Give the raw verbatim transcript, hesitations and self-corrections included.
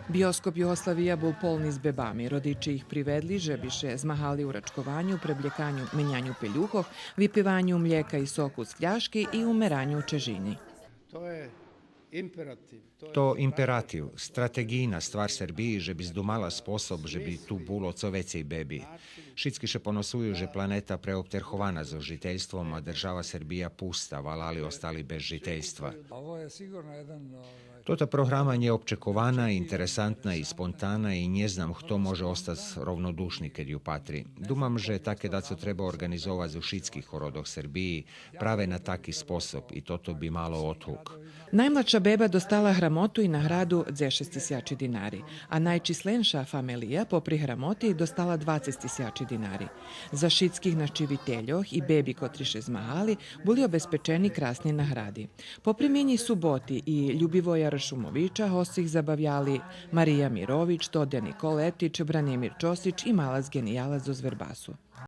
Биоскоп Югославия бул полни з бебами. Родичи их приведли же би ше змагали у рачкованю, преблєканю, меняню пелюхох, випиваню млєка и соку з фляшки и у мераню чежини. То је императив. То императив, стратеґийна ствар Сербиї же би здумала способ же би ту було цо вецей беби. Шицки ше поносую же планета преоптерхована зоз жительством, а держава Сербия пуста, валали остали без жительства. Ово је сигурно један, овај, Тота програма нє обчекована, интересантна и спонтана и нє знам хто може остац ровнодушни кед ю патри. Думам же таке дацо треба орґанизовац у шицких городох Сербиї, праве на таки способ и тото би мало одгук. Наймладша беба достала грамоту и награду дзешец тисячи динари, а найчисленша фамелия, попри грамоти, достала двацец тисячи динари. За шицких нащивительох и беби котри ше змагали, були обезпечени красни награди. Попри Минї Суботи и Любивоя Ршумовича, госци их забавяли Мария Мирович, Тодя Николетич, Бранимир Чосич и Малац Гениялац зоз Вербасу.